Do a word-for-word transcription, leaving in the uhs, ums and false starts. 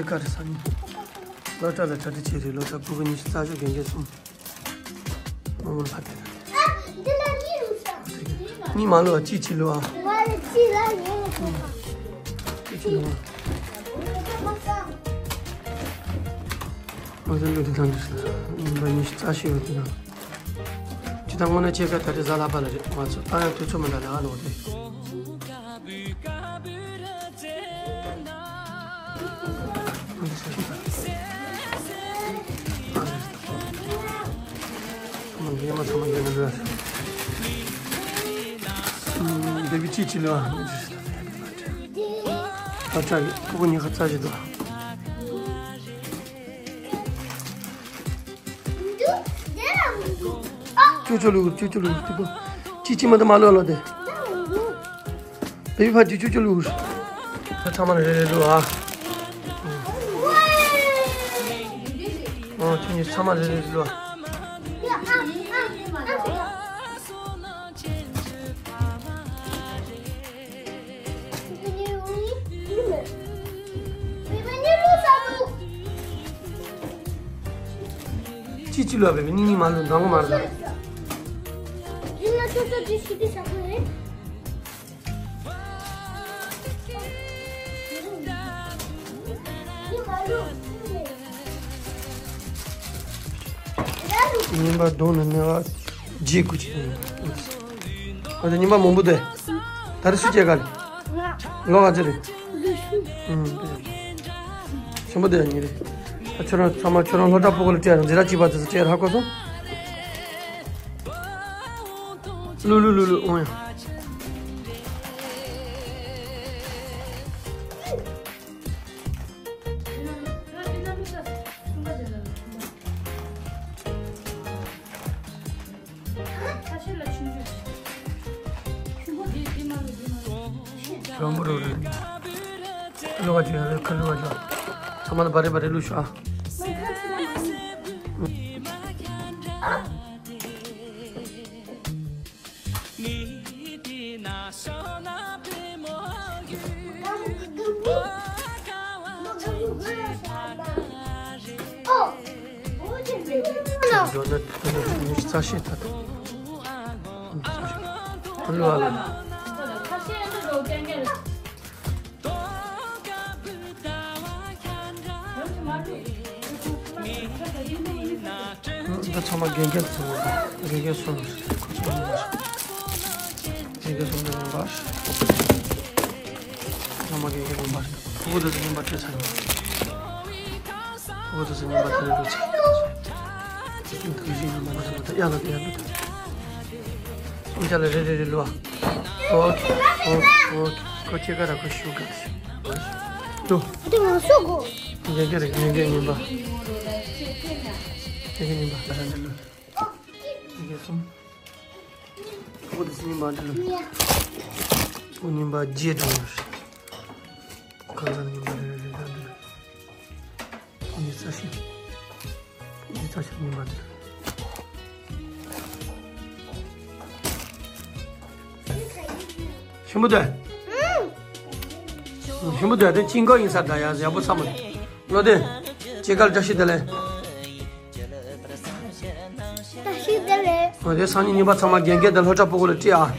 ཁ་རེ་ས་ནི། སློབ་གྲྭ་ལ་གྲ་སྒྲིག་བྱས་རེད། སློབ་གྲྭ་ཕྲུ་གུ་ཉི་ཤུ་རྩ་བཞི་རྒན་རྒས་གསུམ། མ་མོ་ལ་ཕ་དེ་རེད། གཉིས་མ་ལོ་གཅིག་ཅི་ལོ་ཨ། གཅིག་ཅི་ལོ་ཨ། ང་ཚོ་ལོ་དེ་དང་འདྲ་ཞིག་ལ་ཉིན་པ་ཉི་ཤུ་རྩ་བཞི་ཡོད་དེ་དང་། ཅི་ད་དངོས་གནས་ཁྱེད་ཀ་ད་རེས་གཟའ་ལྷག་པ་ལ་རེད། ང་ཚོ་ད་ཡང་དུས་ཚོད་མི་འདྲ་ལ་ཨ་ལོག་དེ། ཅུ་ཅུ་ལུག་ཅུ་ཅུ་ལུག་ཅུ་ཅུ། ཅི་ཅི་མ་ད་མ་ལོ་ལོ་དེ། བེ་བི་ཕ་ཅི་ཅུ་ཅུ་ལུག་ད་ཚང་མ་རེ་རེ་ལུག་ཨ། ཨོ་ཁྱོད་གཉིས་ཚང་མ་རེ་རེ་ལུག་ཨ། ཅི་ཅི་ལུག་བེ་བི་གཉིས་གཉིས་མ་ལུག་འདང་མ་རེད། ཉིན་པ་གདོང་ནས་ནས་བ་རྗེས་ཀུ་ཅི། ཨ་ད་ཉིན་པ་མང་པོ་དེ། ད་རེས་སུ་སྐྱེས་ག་ལ། ལོ་ག་ཚོད་རེད། ཨུམ། ཆེན་པོ་དེ་ཡང་ཉིན་རེད། ད་ཁྱོད་རང་ཚང་མ་ཁྱོད་རང་སློབ་གྲྭ་ཕྲུ་གུ་ལ་སྤྲད་རང་འཛིན་གྲྭ་གཅིག་པ་དེ་ཚོ་སྤྲད་ཧ་གོ་སོང་། ལུ་ལུ་ལུ་ལུ་འོང་ཡང་། རང་བུ་རུ་རུ། ལོ་བ་ཅུ་ཡ་རུ་ཁ་ལུ་བ་ཅུ། ཚང་མ་ལ་བ་རེ་བ་རེ་ལུ་ཤོག་ཨ། འགྲོ་ན་ཉི་ཤུ་རྩ་བཞི་ད་ལྟ། ཉི་ཤུ་རྩ་བཞི། ལོ་ཨ་ལ། ད་ཚང་མ་རྒན་རྒས་ཚང་མ་རྒན་རྒས་གསུམ་རེད། ཁོ་ཚོ་རྒན་རྒས་གསུམ་རེད། རྒན་པ་ཚང་མ་རྒན་རྒས་རྒན་པ་རེད། ཕྲུ་གུ་དེ་ཚོ་རྒན་པ་སྤྲད་ཚར་ཡོད། ཕྲུ་གུ་དེ་ཚོ་རྒན་པ་དེ་རེད་འགྲོ་ཚར། ཐུགས་རྗེ་ཆེ། རྒན་པ་དེ་ཚོ་ཡག་ལ་དེ་ཡག་ལ། སུམ་ཆ་ལ་རེ་རེ་རེ་ལོ། ཨོ་ཁེ། ཨོ་ཁེ། ཨོ་ཁེ། ཁོ་ཁྱེད་ཀ་ར་ཁོ་ཤུ་ག་ལོ། དེ་ང་སུ་གོ། རྒན་རྒས་རེད། རྒན་རྒས་རྔན་པ། རྒན་རྒས་རྔན་པ་ལ་ར་འདི་ལོ། རྒན་རྒས་གསུམ། ཨོ་དེ་སུ་རྔན་པ་འདི་ལོ། ཨོ་རྔན་པ་བརྒྱད་འགྲོ་ཡོད་རེད། གང་ཟག་རྔན་པ་རེ་རེ་རེ་ར་འདི་ལོ། ཉི་ཤུ་རྩ་བཞི། ཉི་ཤུ་རྩ་བཞི་ཉིན་པ་འདི། ཞིམ་པོ་འདུག་ཞིམ་པོ་འདུག་དེ་ཅིང་ཀོ་ཡིན་ས་འདྲ་ཡ། ཡག་པོ་ཚ་མོ་འདུག་བློ་ལྡན། ཅི་གར་བཀྲ་ཤིས་བདེ་ལེགས། བཀྲ་ཤིས་བདེ་ལེགས། འོ་དེ་སང་ཉིན་ཉིན་པ་ཚང་མ་རྒན་རྒས་དང་སློབ་གྲྭ་སྤུ་གུ་ལ་ཁྲིད་ཨ།